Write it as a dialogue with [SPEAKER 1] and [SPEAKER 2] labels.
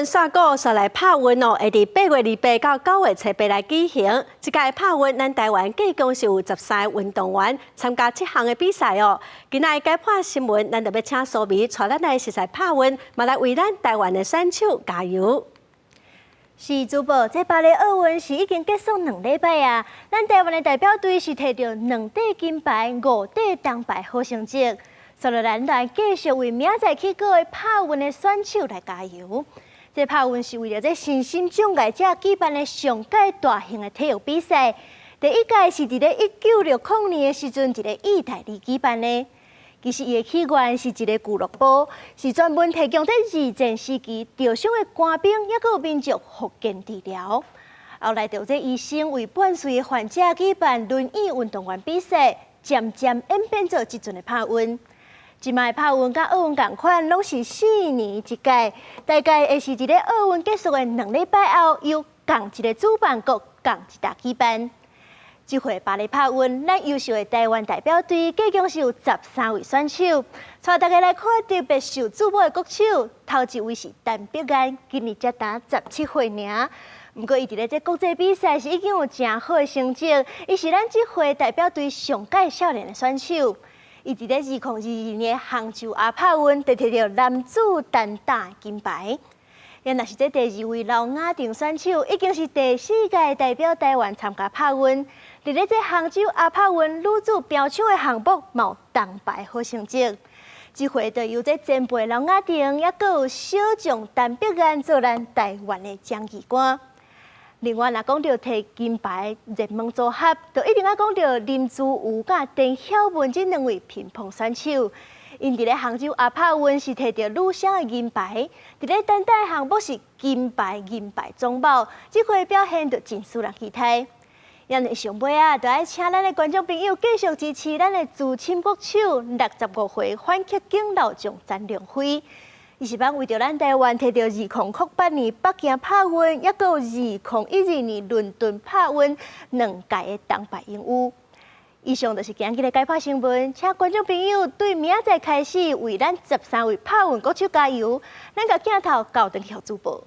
[SPEAKER 1] 煞閣，煞來帕運哦，會佇8月28到9月初八來舉行。這屆帕運，咱台灣計共是有13個運動員參加七項的比賽哦。今仔的解破新聞，咱就欲請蘇眉帶咱來熟似帕運，嘛來為咱台灣的選手加油。
[SPEAKER 2] 是主播，這巴黎奧運是已經結束2禮拜啊！咱台灣的代表隊是提著兩塊金牌、五塊銅牌好成績。所以咱來繼續為明仔載起鼓的帕運的選手來加油。這帕運是為著這身心障礙者舉辦的上蓋大型的體育比賽。第一屆是佇咧1960年的時陣，佇咧意大利舉辦的。其實伊的起源是一个俱樂部，是專門提供這二戰時期著傷的官兵，抑閣有民眾復健治療。後來，就這醫生為半歲的患者舉辦輪椅運動員比賽，漸漸演變做這陣的帕運。這擺的帕運佮奧運仝款，攏是4年一屆，大概會是佇咧奧運結束的2禮拜後，由仝一个主辦國仝一搭舉辦。這回巴黎帕運，咱優秀的台灣代表隊，計共是有13位選手。帶大家來看特別受矚目的國手，頭一位是陳碧安，今年才焦17歲爾。毋過，伊佇咧這國際比賽是已經有誠好的成績，伊是咱這回代表隊上蓋少年的選手。伊佇咧2022年杭州亞帕運，就提著男子單打金牌。若是這第二位劉雅婷選手，已經是第四屆代表台灣參加帕運。佇咧這杭州亞帕運女子標槍的項目，嘛有銅牌好成績。這回就由這前輩劉雅婷，抑閣有小將陳碧安做咱台灣的掌旗官。另外，若講著提金牌熱門組合，就一定愛講著林珠如佮陳曉雯這兩位乒乓選手。𪜶佇咧杭州亞帕運是提著女雙的銀牌，佇咧單打項目是金牌銀牌總包，這回表現就真使人期待。咱上尾啊，就愛請咱的觀眾朋友繼續支持咱的資深國手65歲反曲弓老將詹良輝。伊是捌為著咱台灣提著2008年北京帕運，抑閣有2012年倫敦帕運兩屆的銅牌榮譽。以上就是今日的解破新聞，請觀眾朋友對明仔載開始為咱13位帕運國手加油。咱共鏡頭交轉去予主播。